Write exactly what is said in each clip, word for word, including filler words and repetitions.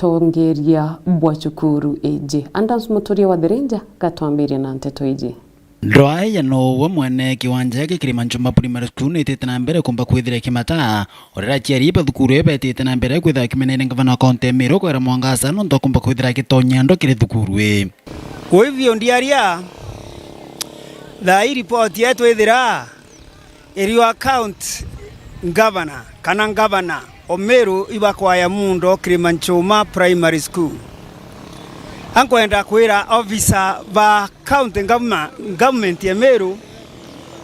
utongeria bwa cukuru iji. Adams Muturia wa Thirinja gatwambirie na nteto iji. Ndwaa ya no we mwene kiwanja gia Kirimanchuma Primary School nitite na mbere kumba kwithira kimata, urira aciari ba thukuru ii betite na mbere kwithira kimeneire ngavana wa kaunti ya Meru Kawira Mwangaza nontu akumba kwithira agitonya ndo kiri thukuru ii. Kwa hivyo ndiaria, thaa ii ripoti yetu ithira irio account governor kana ngavana o Meru ibakwaya mundo Kirimanchuma Primary School. Ankwenda kwira officer ba county government, government ya Meru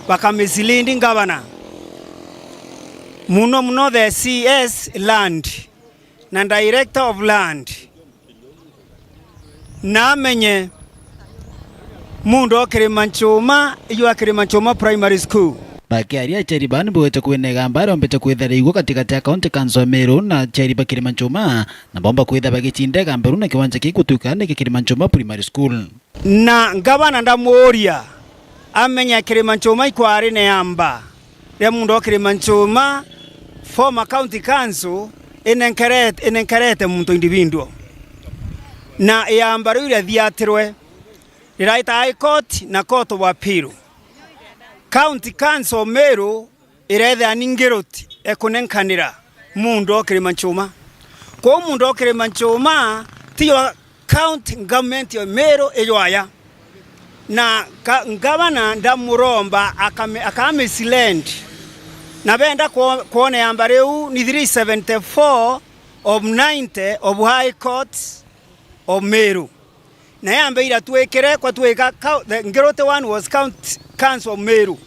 bakamislead ngavana. Muno muno the C S land na director of land. Na amenye mundo o Kirimanchuma, ijwa Kirimanchuma Primary School. Bakiaria aciari baa nibwete kwina igamba riombete kwithira riigua gatigati ya County Council ya Meru na aciari ba Kirimanchuma, na bomba kwithira bagicinda igamba riu na kiwanja kii gutuika ni kia Kirimanchuma Primary School. Na ngavana ndamuuria amenye Kirimanchuma ikwari ni amba ria mundo o Kirimanchuma, former county council, inenkerete, inenkerete muntu individual. Na iamba riu riathiatirwe, riraita High Court na Court of Appeal. County Council Meru irethea ni ngiroti ekunenkanira mundo o Kirimanchuma. Kwou mundo o Kirimanchuma tiyo County government ya Meru ijwaya. Na ka-, ngavana ndamuromba akame-, akamislead. Na benda kwo-, kwona iamba riu ni three seventy-four of ninety of High Court of Meru. Na iamba iria twikire kwa twika cou-, the ngiroti one was County Council of Meru.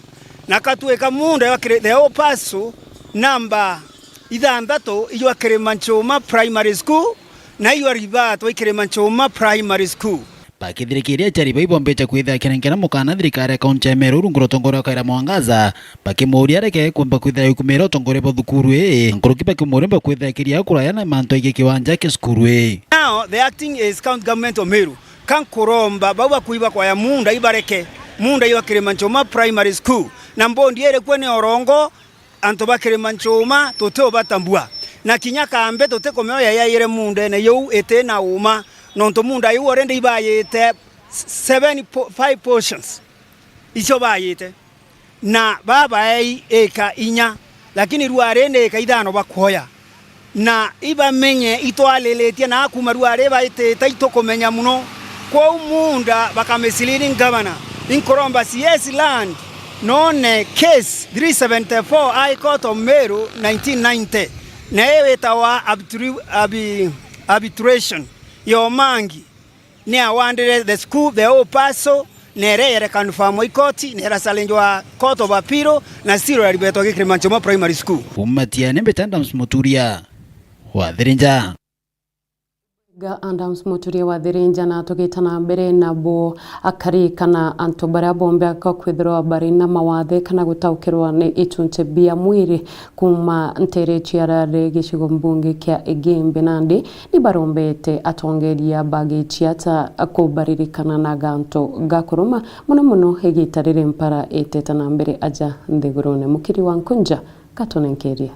Na katwika mundo ya kiri-, the El Paso number ithanthatu ijwa Kirimanchuma Primary School, na ijwa ribatwa i Kirimanchuma Primary School. Bakithirikiria aciari bau bombite kwithira kirengera mukana thirikari ya kaunti ya Meru rungu rwa utongoria wa Kawira Mwangaza, bakimuuria areke kumba kwithira yukumira utongoria bwa thukuru ii, nkuruki bakimuuria mba kwithira kiria kuraya na mantu aigi kiwanja kia cukuru ii. Now the acting is county government of Meru. Ka nkuromba bau bakui bakwaya munda ibareke, munda ijwa Kirimanchuma Primary School, na mbondi iri kuo ni Orongo, antu ba Kirimanchuma tutiubatambua. Na kinya kambe tutikumea uria yaire mundene yuu iti na uma, nontu munda yuu already ibayite seven po-, five portions icio bayite. Na babaei ika inya, lakini rwari ni ika ithano bakwoya. Na ibamenye itwariritie na kuuma rwari baitite itukumenya muno. Kwou munda bakamislead ngavana. Inkuromba C S land none case three seventy-four High Court of Meru nineteen ninety. Na ii witawa arbitru-, arbi-, arbitration ya Omangi. Ni awandire the school, the whole parcel, na ere yere confirm i court, na era challenge wa Court of Appeal, na still yaribetwa gi Kirimanchuma Primary School. Kuuma Tiani, mbita Adams Muturia wa Thirinja. Ga Adams Muturia wa Thirinja, na tugita na mbere nabo akari kana antu baria bombe aka kwithirwa bari na mawathe kana gutaukirwa ni ichunche bia mwiri Kuuma ntere cia Rare gicigo mbunge kia Igembe nandi, nibarombete atongeria ba giciata kubaririkana na gantu ga kuruma, mono mono igita riri mpara iteta na mbere aja nthigurune. Mukiri wa Nkunja gatunenkeria.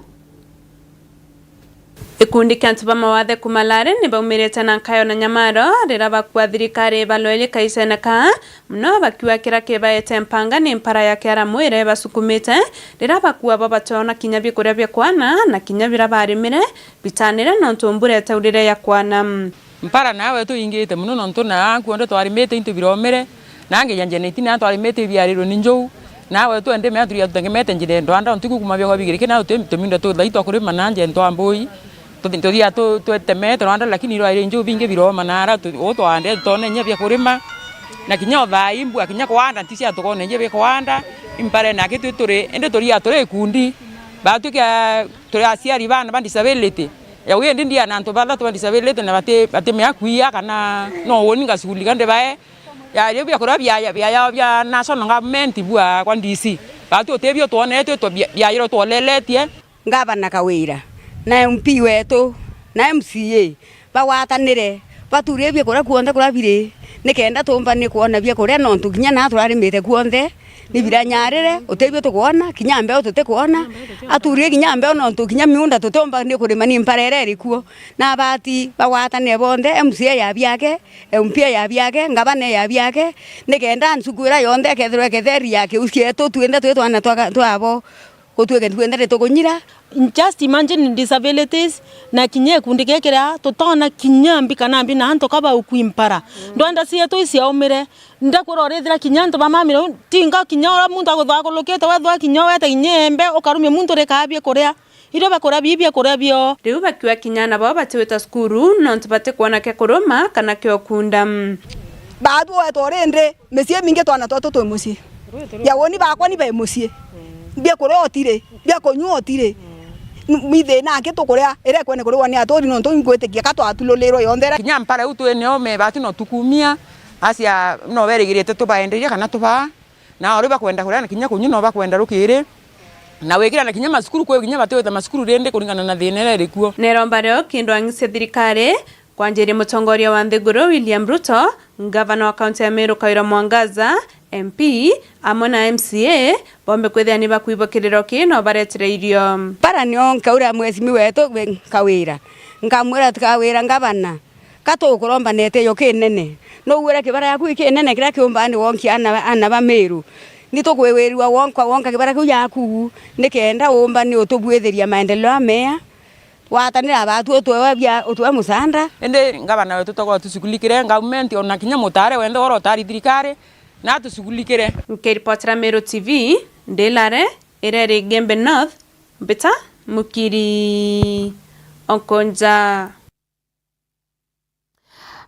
Gikundi kia antu ba mawathe kuuma Rare nibaumirite na nkayo na nyamaro riria bakua thirikari ibalwe ikaicene kaa Mono bakiuga kiria kibaete mpanga ni mpara ya kiaramu iria ibasukumite, riria bakua bo batoona kinya bikuria bia kwana, na kinya biria barimire bitanire, nontu mbura itaurire ya kwana. Mpara nawe tuingite mono, nontu na kuonde twarimite into biromire, na ngeja njeneti na twarimite ibiarirwe ni njou, nawe twende mea turia tutegemete njire ndwanda, ntiku kuma biagwa bigirike, na tuminda tuthai twa kurima na nje ntwa mbui. Tuthi-, tuthia tu-, twetemete rwanda, lakini rwairi nju bingi biroma nara tu-, uu twande twone inya bia kurima. Na kinya o thaa ii mbua kinya kwanda nti cia tukona inya bia kwanda. Impare naki twi turi, indi turia turi ikundi. Batwika turi aciari bana ba disability. Jau indi ndia na antu bathatu ba disability na bati, batimea kwia kana no uni ngacugulika ndi bae. Ya, riu bia kuria biaya, biaya bia national government bua kwa D C. Batu utibio twonetwe twa bia, biayiro twoleletie. Ngavana Kawira, na M P wetu, na M C A, bagwatanire, baturie biakuria kuonthe kuria biri, nikenda tuumba ni kwona biakuria, nontu kinya naa turarimite kuonthe ni biranyarire, utebio tukwona, kinya mbeu tutikwona, aturie kinya mbeu, nontu kinya miunda tutiumba ni kurima ni mpara iria iri kuo. Na abati bagwatanire bonthe, M C A ya biake, M P ya biake, ngavana ya biake, nikenda nsuku iria yonthe ikethirwa iketheri ya kiu kietu, twinthe twi twana twa, twabo. Gutwike twinthe ni tukunyira. Just imagine disabilities, na kinya gikundi giki ria tutona kinya mbi kana mbi na antu ka baukuimpara. Ndwenda cietu iciaumire. Ndakwira urithira kinya antu bamamire, tinga kinya uria muntu aguthakulukite, wethwa kinya wete kinya embe, ukarumia muntu urikaabie kuria. Irio bakuria bibi biakuria bio. Riu bakiuga kinya nabo batiwita cukuru, nontu batikwona kia kuruma kana kia ukunda. Baatwi wetwa urindi, micii imingi twana twetu twi mucii. Ya woni bakwa ni bai mucii. Bia kuria utiri, bia kunyua utiri. N-, mi thina aki tukuria, iria ikwene kurigwa ni aturi, nontu ingwitikia ka twatululirwe yonthe iria. Kinya mpara iu twinio me bati no tukumia, acia no berigirite tubaenderia kana tubaa. Na ori bakwenda kuria na kinya kunyua no bakwenda rukiri. Na wikira na kinya macukuru, kwi kinya batiwita macukuru rindi kuringana na thina iria iri kuo. Neromba rio kindu ang'i cia thirikari, kwanjiria mutongoria wa nthiguru William Ruto, ngavana wa kaunti ya Meru Kawira Mwangaza, M P, amwe na M C A, bombe kwithira ni bakwibwa kiriro kii no baretire irio. Bara nio nkauria mwecimi wetu Kawira, nkamwira, Kawira ngavana, ka tukuromba na itio kinene. Nugwire kibara yaku gikinene kiria kiumbaa ni wonki ana, ana ba Meru. Ni tukwirwa wonka, wonka kibara kiu yaku, nikenda uumba ni utubuithiria maendeleo amea. Watanira batu utwe bia, utwe musanda. Indi ngavana wetu togo tushughulikire, government ona kinya mutare wende oro utari thirikari, na tushughulikire. Nkiripotera Meru T V, ndilare, ireri Gembe North, Mbita Mukiri Okonja.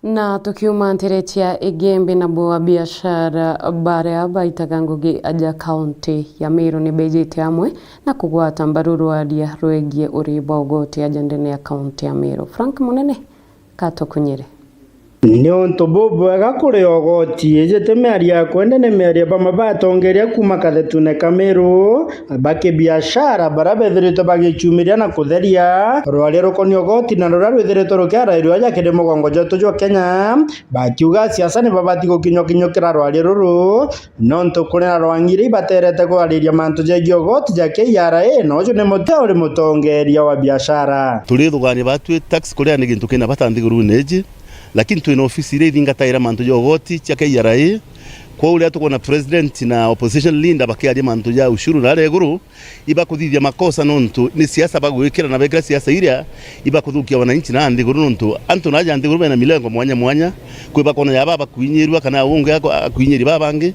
Na tukiuma ntere cia Igembe, nabo abiashara baria baitaga ngugi aja kaunti ya Meru ni bejite amwe na kugwata mbaru rwaria rwegie uri bwa ugoti aja ndene ya kaunti ya Meru. Frank Munene, katukunyire. Ni untu bubwega kuri ugoti, iji ti miario ya kwenda, ni miario bamwe batongeria kuuma kathetune ka Meru, ba kibiashara baria bethiritwe bagicumiria na kutheria rwaria rukonie ugoti na ruria rwithiritwe rukiarairua ja kiri mugongo jwetu jwa Kenya, bakiuga siasa ni babati gukinyukinyukira rwaria ruru, nontu kuri na rwang'i iria ibaterete kwariria mantu jegie ugoti ja K R A, na uju ni mutia uri mutongeria wa biashara. Turithugania batwi tax kuria ni gintu kina bata nthigurune iji, lakini twina ofisi iria ithingataira mantu ja ugoti cia K R A. Kwou riria tukwona president na opposition leader bakiaria mantu ja ushuru na aria iguru, ibakuthithia makosa nontu ni siasa bagwikira, na bekira siasa iria ibakuthukia wananchi na nthiguru, nontu antu na aja nthiguru bena milengo mwanya mwanya. Kwi bakona jaba bakuinyirua kana ungi aku-, akuinyiria babangi,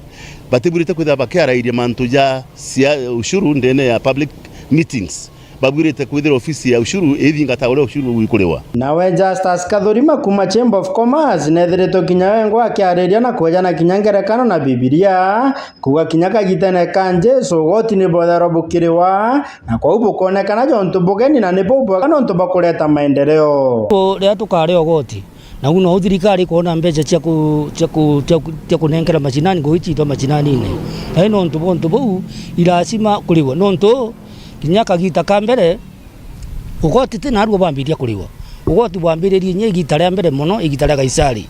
batibwirite kwithira bakiarairia mantu ja sia-, ushuru ndene ya public meetings. Babwirite kwithira ofisi ya ushuru ithingata uria ushuru wikuriwa. Nawe Justus Kathurima kuuma Chamber of Commerce nethiritwe kinya wengwa akiariria na kwejana kinya ngerekano na Bibilia, kuuga kinya kagitene ka Jesu ugoti ni bwethairwa bukiriwa, na kwou bukonekana jontu bugeni na ni bubwega nontu bwa kureta maendeleo. Riria tukaria ugoti, na u nou thirikari ikwona mbeca cia ku-, cia ku-, cia ku-, cia kunenkera mashinani ngugi ciitwa mashinanine. Na i nontu bwa untu buu, i lazima kuriwa. Nontu kinya kagita ka mbere, ugoti ti narua bwambiria kuriwa. Ugoti bwambiririe inya igita ria mbere mono, igita ria Kaisari.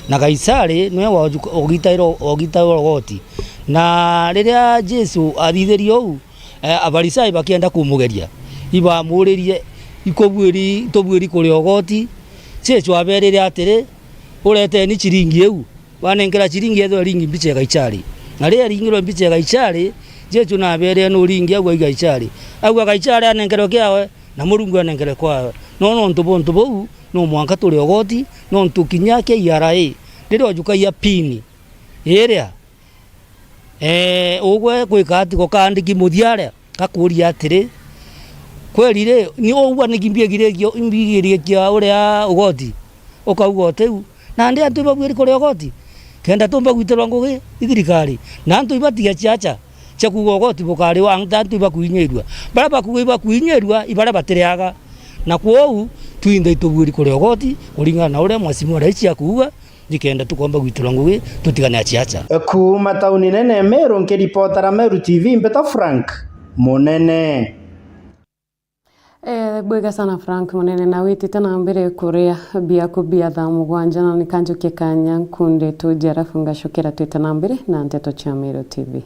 Na Kaisari niwe wa-, ogitairwo, ogitairwo ugoti. Na riria Jesu athithirie uu, eh, Afarisai bakienda kumugeria, ibamuuririe, "Ikubuiri, tubuiri kuria ugoti?" Jesu abeerire atiri, "Ureteni ciringi iu." Banenkera ciringi, ethirwa iringi mbicha ya Kaisari. Na riria iringirwe mbicha ya Kaisari, Jesu nabeerire, "Nu uringi au ai Kaisari?" Au a Kaisari anenkerwe kiawe, na Murungu anenkerwe kwawe. No nontu bwa untu buu, no mwanka turie ugoti, nontu kinya K R A riria ujukagia pini iria, eh, ugwe gwika ati gukaandiki muthiaria, gakuuria atiri, "Kweri ri, ni ugwa niki mbigirikia, mbigirikia uria ugoti?" Ukauga utiu. Nandi antu ibabuiri kuria ugoti, kenda tumba gwitirwa ngugi i thirikari. Na antu ibatiga ciaca cia kuuga ugoti bukariwa, antu, antu ibakuinyirua. Baria bakuuga ibakuinyirua, i baria batiriaga. Na kwou, twinthe itubuiri kuria ugoti, kuringana na uria Mheshimiwa Rais akuuga, nikenda tukomba gwitirwa ngugi, tutigane na ciaca. Kuuma tauni nene Meru, nkiripotera Meru T V, mbita Frank Munene. Eh, bwega sana Frank Munene, na witite na mbere kuria biaku bia thaa mugwanja, na nikanjukie kanya nkunde tuje, arafu ngacokera twite na mbere na nteto cia Meru T V.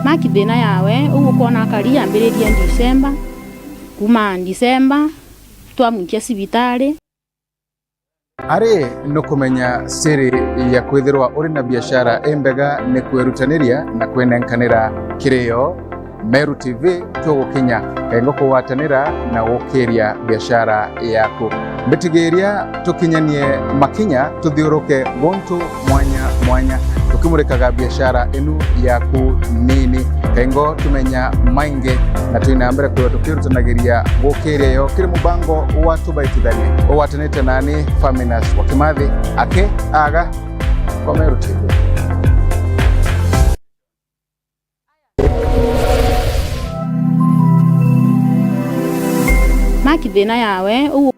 Maki thina yawe, uu ukwona akari yambiririe Disemba, kuma Disemba twamwikia cibitari. Ari nukumenya siri ya kwithirwa uri na biashara imbega ni kwirutaniria na kwinenkanira kirio. Meru T V tugukinya, kengo kugwatanira na gukiria biashara yaku. Mbitigiria tukinyanie makinya, tuthiuruke guntu mwanya mwanya, tukimurikaga biashara inu yaku nini. Kengo tumenya maingi, na twina mbere kwithirwa tukirutanagiria gukiria yo kiri mubango wa Tubaitithanie. Ugwatanite nani Faminas wa Kimathi, aki aga kwa Meru T V. Maki thina yawe, uu.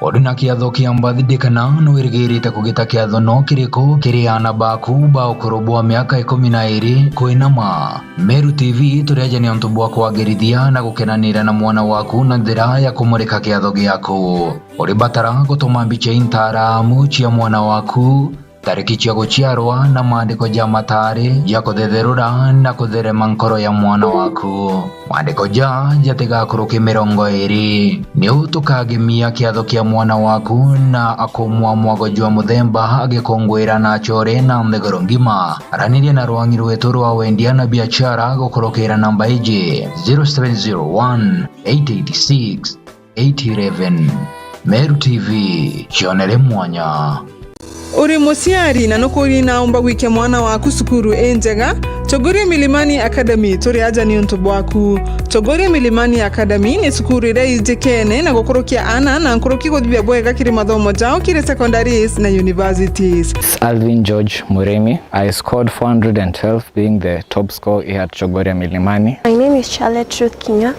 Uri na kiatho kia birthday kana nwirigirite kugita kiatho no kiriku kiri aana baku ba ukuru bwa miaka ikumi na iri kwinama? Meru T V turi aja ni untu bwa kwagirithia na gukenanira na mwana waku na njira ya kumurika kiatho giaku. Uri batara gutuma mbicha intaramu cia mwana waku, tariki cia guciarwa na maandiko ja mataari ja kuthetherura na kutherema nkoro ya mwana waku. Maandiko ja jatigakuruke mirongo iri. Niu tukagemia kiatho kia mwana waku na akumwa mwago jwa muthemba agikunguira na achore na nthiguru ngima. Araniria na rwangi rwetu rwa wendia na biachara gukurukira namba iji, zero seven zero one, eight eight six, eight eleven. Meru T V, cionere mwanya. Uri muciari na nukuri naumba gwikia mwana waku cukuru injega? Chogoria Milimani Academy turi aja ni untu bwaku. Chogoria Milimani Academy ni cukuru iria ijikene na gukurukia aana na nkuruki guthithia bwega kiri mathomo jao kiri secondaries na universities. It's Alvin George Muremi. I scored four hundred and twelve, being the top score here at Chogoria Milimani. My name is Charlotte Ruth Kinya.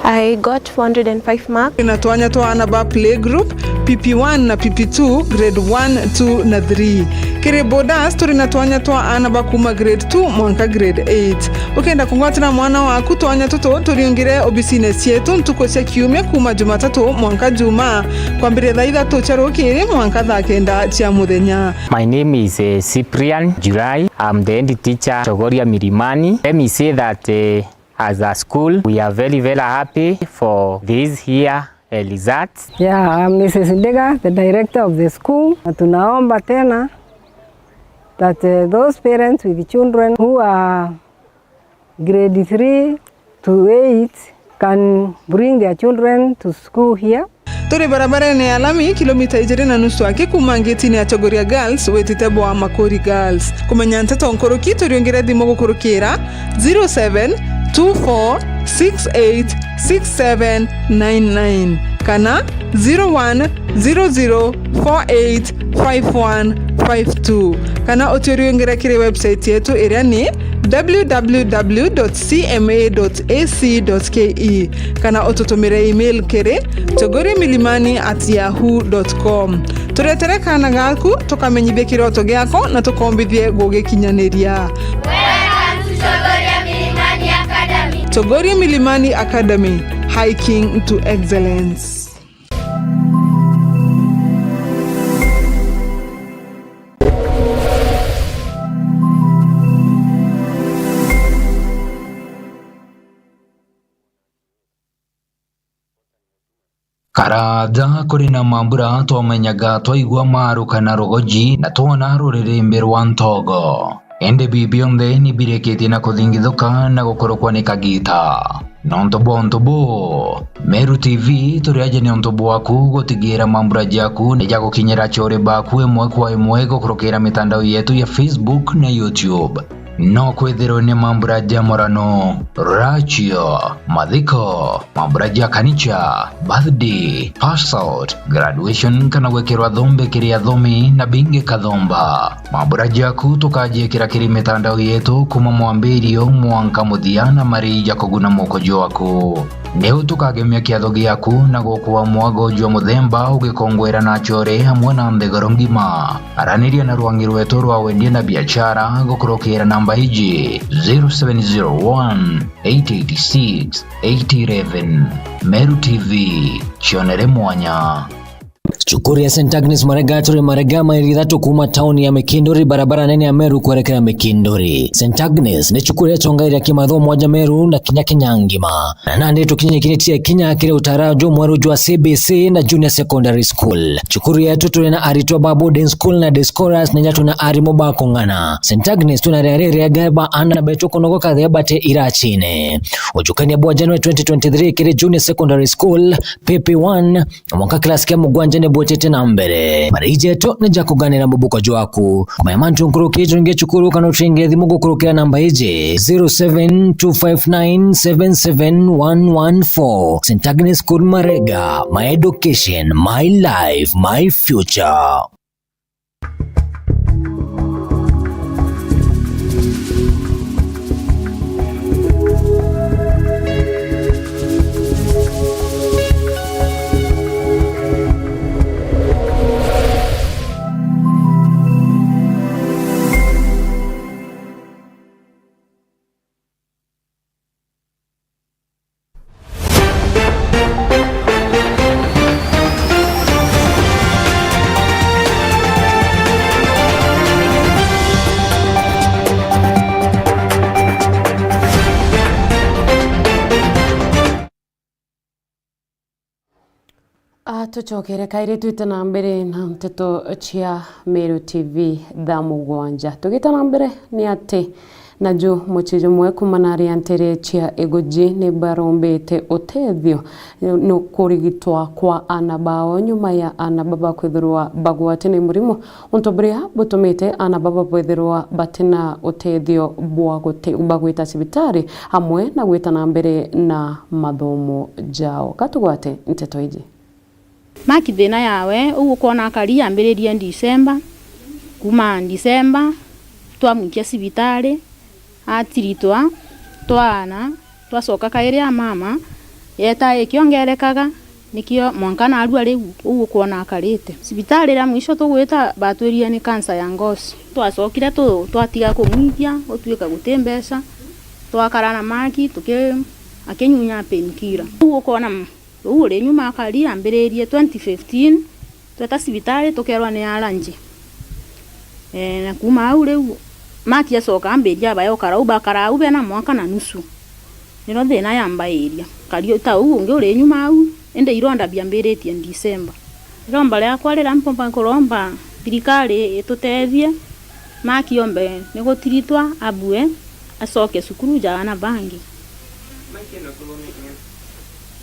I got four hundred and five marks. Turi na twanya twa aana ba playgroup, P P one na P P two, grade one, two na three. Kiri boarders, turi na twanya twa aana ba kuma grade two mwanka grade eight. Ukenda kugwatira mwana waku twanya tutu, turiungire obisine cietu ntuku cia kiumia kuma Jumatatu mwanka Jumaa, kwambiria thaa ithatu cia rukiri mwanka thaa kenda cia muthenya. My name is, eh, Cyprian Jurai. I'm the head teacher, Chogoria Milimani. Let me say that, eh, as a school, we are very, very happy for this year, eh, results. Yeah, I'm Missus Ndiga, the director of the school. Na tunaomba tena that, eh, those parents with children who are grade three to eight can bring their children to school here. Turi barabarene ya lami, kilomita ijiri na nusu aki kuma ngitine ya Chogoria Girls, witite bwa Makuri Girls. Kumenya nteto nkuruki, turiungire thimu gukurukira zero seven two four six eight six seven nine nine kana zero one zero zero four eight five one five two, kana utiuriungire kiri website yetu iria ni w w w dot c m a dot a c dot k e, kana ututumire email kiri chogoria milimani at yahoo dot com. Turetere kaana gaku, tukamenyithie kiroto giako na tukombithie gugikinyaniria. Welcome to Chogoria Milimani Academy. Chogoria Milimani Academy, hiking to excellence. Karaja kuri na mambura twamenyaga twaigua maruka na rugoji na twona ruririmbi rwa ntogo. Indi bi bionthe ni birikitie na kuthingithuka na gukurukwa ni kagita. Nontu bwa untu buu, Meru T V turi aja ni untu bwaku gutigira mambura jaku ni jagukinyira achore baku imwe kwa imwe gukurukira mitandao yetu ya Facebook na YouTube. No kwithirwe ni mambura ja murano, rachio, mathiko, mambura ja kanicha, birthday, pass out, graduation kana gwikirwa thombe kiri athomi na bingi kathomba. Mambura jaku tukajiikira kiri mitandao yetu kuma mwambirio mwanka muthia na mari ja kuguna muko jwaku. Niu tukagemia kiatho giaku na gukua mwago jwa muthemba ugikongwera na achore amwe na nthiguru ngima. Araniria na rwangi rwetu rwa wendia na biachara gukurukira namba iji, zero seven zero one, eight eight six, eight eleven. Meru T V, cionere mwanya. Cukuru ya Saint Agnes Marega turi Marega, maili ithatu kuuma tauni ya Mikinduri, barabara nene ya Meru kwerekera Mikinduri. Saint Agnes ni cukuru ya chongaira kimathomo mwaja Meru na kinya Kenya ngima. Na nandi tukinyikiritie kinya kiri utara jumweru jwa C B C na Junior Secondary School. Cukuru yetu turi na aritwa ba boarding school na day scholars na inya tuna arimu ba kung'ana. Saint Agnes tuna riari riega ba ana betu kunogoka thea bate irachine. Ujukania bwa January twenty twenty-three kiri Junior Secondary School, P P one, mwanka class kia mugwanja ni bwitite na mbere. Mariji jetu ni ja kuganira mubuko jwaku. Kumenya mantu nkuruki, turingie cukuru kana uturingie thimu gukurukira namba iji, zero seven two five nine seven seven one one four. Saint Agnes School Marega, my education, my life, my future. A, tucokere kairi twite na mbere na nteto cia Meru T V thaa mugwanja. Tugita na mbere ni ati, naju mucii jumwe kuuma na aria ntere cia Iguji ni barombete utethio ni kurigitwa kwa ana bao nyuma ya ana baba kwithirwa bagwate ni murimo, untu buria butumite ana baba bwithirwa batina utethio bwa guti-, bwa gwita cibitari amwe na gwita na mbere na mathomo jao. Katugwate nteto iji. Maki thina yawe, uu ukwona akari yambiririe December. Kuuma December, twamwikia cibitari, atiritwa, twaana, twacoka kairi a mama, yeeta ikiongerekaga, nikio mwanka naarua riu, uu ukwona akarite. Cibitari ria mwisho tugwita, batwirire ni cancer ya ngoci. Twacokire tu-, twatiga kumwikia, gutwika guti mbeca, twakara na Maki, tuki-, akinyunya painkiller. Uu ukwona m-, Uu uri nyuma akari ambiririe twenty fifteen, tweta cibitari tukerwa ni allergy. Ee, na kuuma au riu, Maki acoka ambiria abae ukara u, bakara au bena mwaka na nusu. Niro thina yambairia. Kari ta uu ungi uri nyuma au, indi ironda biambiritie December. Iromba riakwa riria mpomba kuromba thirikari itutethie, Maki ombe ni gutiritwa, abue, acoke cukuru ja aana bangi.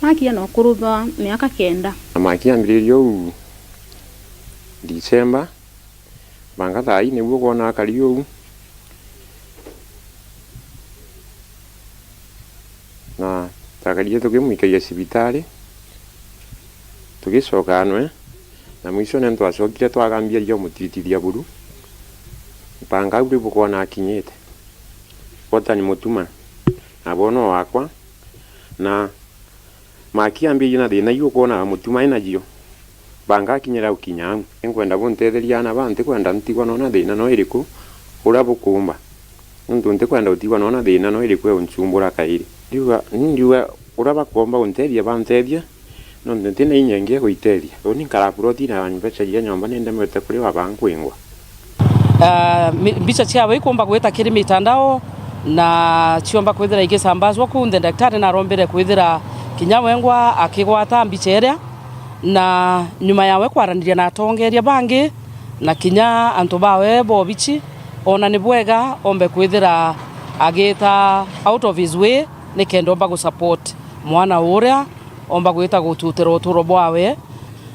Maki ena ukuru bwa miaka kenda. Na Maki ambiririe uu December, banga thaa ii niguo kwona akari uu. Na twakarire tukimwikagia cibitari, tugicoka nwe, na mwisho ni twacokire twagambia ria umutiritithia buru. Mpanga au riu bukwona akinyite. Wota ni mutuma, na bono wakwa, na Maki ambiririe na thina iu ukwonaga mutuma ena jio. Banga akinyira gukinya au. Ninkwenda buntetheria aana baa, ntikwenda ntigwa noona thina no iriku uria bukumba. Nontu ntikwenda gutigwa noona thina no iriku ya uncumbura kairi. Ndiuga, ni ndiuga uria bakomba untethia bantethia, nontu ntina inya ingi ya guitethia. Uni nkara ploti na mbeca cia nyomba nindemete kuriwa baa nkwingwa. Ah, mi-, mbica ciawe ikumba gwita kiri mitandao na ciomba kwithira igisambazwa kunthe. Daktari narombire kwithira kinya wengwa akigwata mbica iria, na nyuma yawe kwaraniria na atongeria bangi na kinya antu bawe bobichi, ona ni bwega ombe kwithira agita out of his way nikenda omba gusupport mwana uria omba gwita gututira uturo bwawe.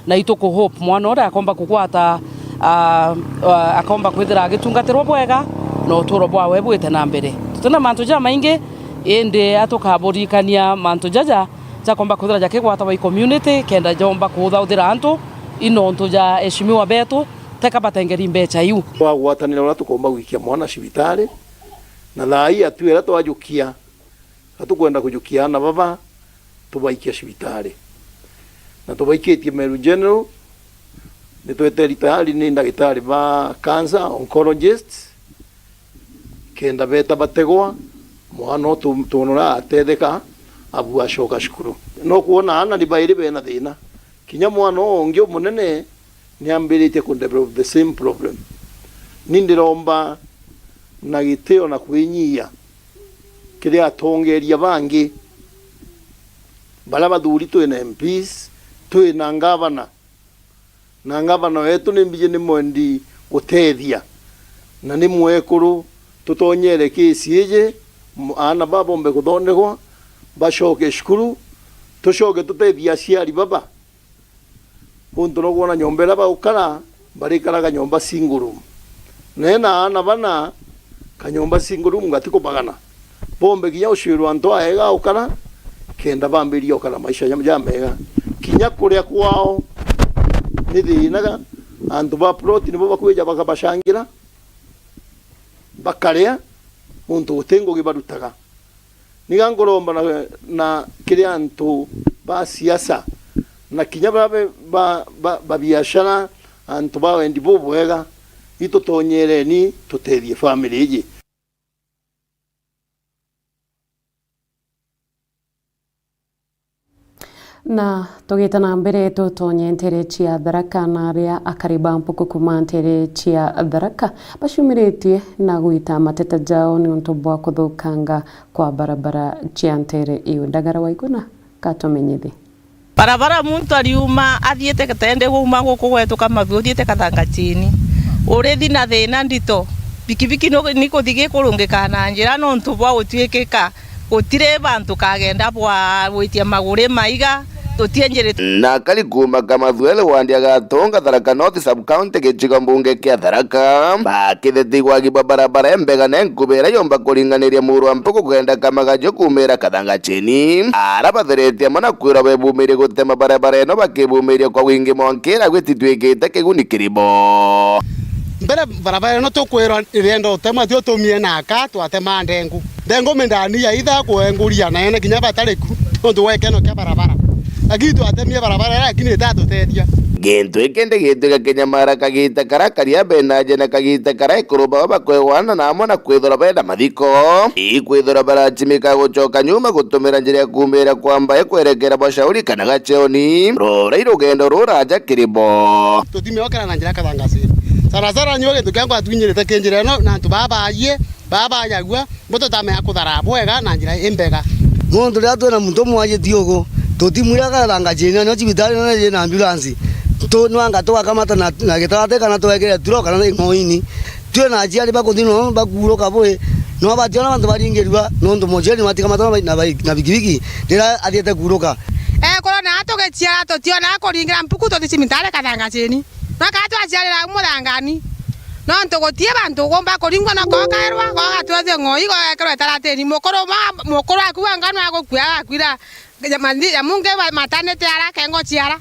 Na ituku hope mwana uria akomba kugwata, ah, ah, akomba kwithira agitungatirwa bwega, Na uturo bwawe bwite na mbere. Tutina mantu jamaingi, indi atukaburirikania mantu jaja jakomba kwithira jakigwatagwa i community, kenda jomba kuthauthira antu, i nontu ja eshimiwa betu, teka batengeri mbecha iu. Twagwatanira uria tukomba gwikia mwana cibitari, na thaa ii atu iria twajukia, na tukwenda kujukia aana baba, tubaikia cibitari. Na tubaikitie Meru General, nitweteri tayari ni ndagitari ba cancer, oncologist, kenda beta bategwa, mwana utu twonora atetheka, abu acoka cukuru. No kwona aana ni bairi bena thina. Kinya mwana uu ungi umunene niambiritie ku develop the same problem. Ni ndiromba na gitio na kwinyia kiri atongeria bangi baria bathuri, twina M Ps, twina ngavana, na ngavana wetu ni mbiji ni mwendi gutethia, na ni mwekuru, tutonyere kesi iji, m-, aana baba bombe kuthondekwa, bacoke cukuru, tucoke tutethie aciari baba. Untu no kwona nyomba iria bagukara, barikara kanyomba single room. Na ena aana bana, kanyomba single room gatikubagana. Bombe kinya ucwirwa antu aega ukara, kenda bambiria ukara maisha ja, ja mega. Kinya kuria kwao ni thina, antu ba plot nibo bakwija bakabacangira, bakaria, nontu guti ngugi barutaga. Niga nkuromba na, na kiri antu ba siasa, na kinya baria be, ba, ba, ba biashara, antu ba wendi bubwega, itutonyereni tutethie family iji. Na tugite na mbere, tutonye ntere cia Tharaka, na aria akari ba mpuku kuuma ntere cia Tharaka baciumiritie na gwita mateta jao niuntu bwa kuthukanga kwa barabara cia ntere iu. Ndagara Waiguna katumenyithie. Barabara muntu ariuma athiite Katende kuuma guku gwetu Kamathu uthiite Kathanga chini, urithi na thina ndito. Bikibiki no, ni kuthi gikurungika na njira nontu bwa gutwikika gutiri bantu kagenda bwa gwitia maguri maiga, tutie njiri. Na akari kuuma Kamathuele wandi agatonga Tharaka North sub county gicigo mbunge kia Tharaka, bakithete igwagi bwa barabara embega na enkuba iria yomba kuringaniria muru wa mpuku kugenda Kamagajo kuumira Kathanga chini. Ara batheretie amwe na kwirwa bebumirie gutema barabara ino bakibumiria kwa wingi mwanka iria gwititwikite kiguni kiri bo. Mbere barabara ino tukwirwa irienda utemwa, tio tumie na aka twatema ndengu. Ndengu mindani ya itha kuenguria na ene kinya batari ku, nontu wa ikeno kia barabara. Lakini twatemie barabara iria, lakini itatutethia. Gintu giki ndi gitwika kinyamara kagita karia karia benaje na kagita karia ekuru bao bakwegwana na amwe na kwithirwa bena mathiko. Ikwithirwa barachimika gucoka nyuma gutumira njira ya kuumira kwa mbae kwerekera Boshauri kana Gacheoni, rurai rugendo ruraja kiri bo. Tutimiokera na njira Kathanga chini. Sana sana nyo gintu kiangwa twinyirite ki njira ino na antu baa baayie, baa baayagua, bo tutamenya kuthara bwega na njira imbega. Nontu riria twina muntu mwaji tiugu, tutimwiraga Kathanga chini, nio cibitari nene yina ambulance. Tu, nwanga tugakamata na, na gitarati kana twekire turo kana ing'oini. Twina aciari bakuthi no bakuuruka bui, no bationa bantu baringirua, nontu muciari nwatikamatwa na bai-, na bai-, na bikibiki riria athiete kuuruka. Ekuru na tugiciara tutionaga kuringira mpuku tuthi cibitari Kathanga chini. Naka twaciarira muthangani. Nontu gutie bantu ugomba kuringwa no kokaerwa, gogatwethio ng'oi, gogekerwa itaratini. Mukuru ma, mukuru aku wenga nwagukua agakwira. Ya mathi-, ya munge ba-, matanite ara kengo ciara.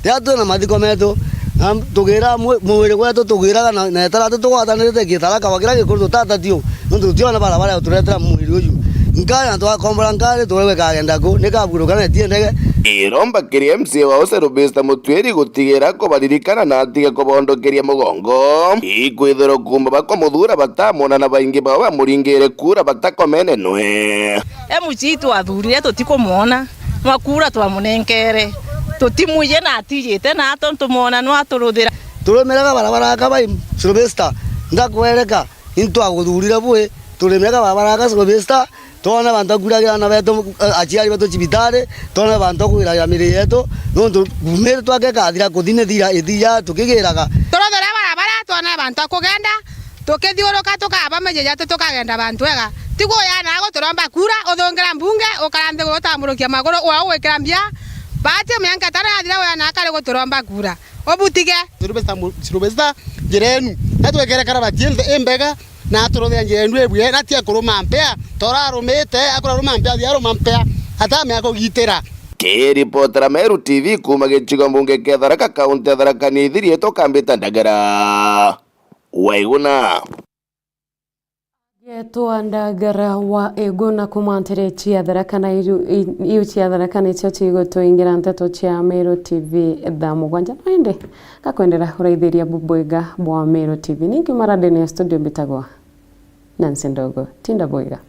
Riria twina mathiko metu, na tugira mwi-, mwiri gwetu tugiraga na, na itarati tugwatanirite gitara kaba kiria gikuru tutatatiu, nontu tutiona barabara ya uturetera mwiri uyu. Nkari na twakombora nkari, turegwe kagenda ku, ni kaburuka na itie ndege. Iromba kiri M C A wa Use Rubista Mutwiri gutigira kubaririkana na atige kubondokeria mugongo. Ikwithirwa kuumba bakumuthuura batamwona na baingi bao bamuringire kura batakomene nwe. M C A twathurire tutikumwona, nwa kura twamunenkere. Tutimwije na atijite na tontu mwona nwa aturuthira. Turumiraga barabara aka bai Sylvester, ndakwereka, intwaguthurire bui, turumiraga barabara aka Sylvester, twone bantu akwiragira ana betu, eh, aciari betu cibitari, twone bantu akwiragira miri yetu, nontu miri twake ikathira kuthi ni thira ithia tukigiraga. Turuthire barabara, twone bantu akugenda, tukithiuruka tukaba miji yetu tukagenda bantu ega. Ti kuyana guturomba kura, uthungira mbunge, ukara nthiguru utamburukia maguru, ua ugwikira mbia. Baati mianka itano yathira uyana akari guturomba kura. Ubutige. Sylvester mu-, Sylvester, njira yenu. Na twekere karabati nthe imbega, Na aturuthia njira yendu ibuye, na ti akuruma mpea, tora arumite, akura aruma mpea, athi aruma mpea, atamea kugitira. Kiripotera Meru T V kuuma gicigo mbunge kia Tharaka, kaunti ya Tharaka Nithi, riitwa Kambita Ndagara wa Iguna. Getwa Ndagara wa Iguna kuuma ntere cia Tharaka na iu, i-, iu cia Tharaka nicio cigutwingira nteto cia Meru T V thaa mugwanja. No indi, ngakwendera uraithiria bubwega bwa Meru T V. Ningi marandene ya studio mbitagwa Nancy Ndogo. Tinda bwega.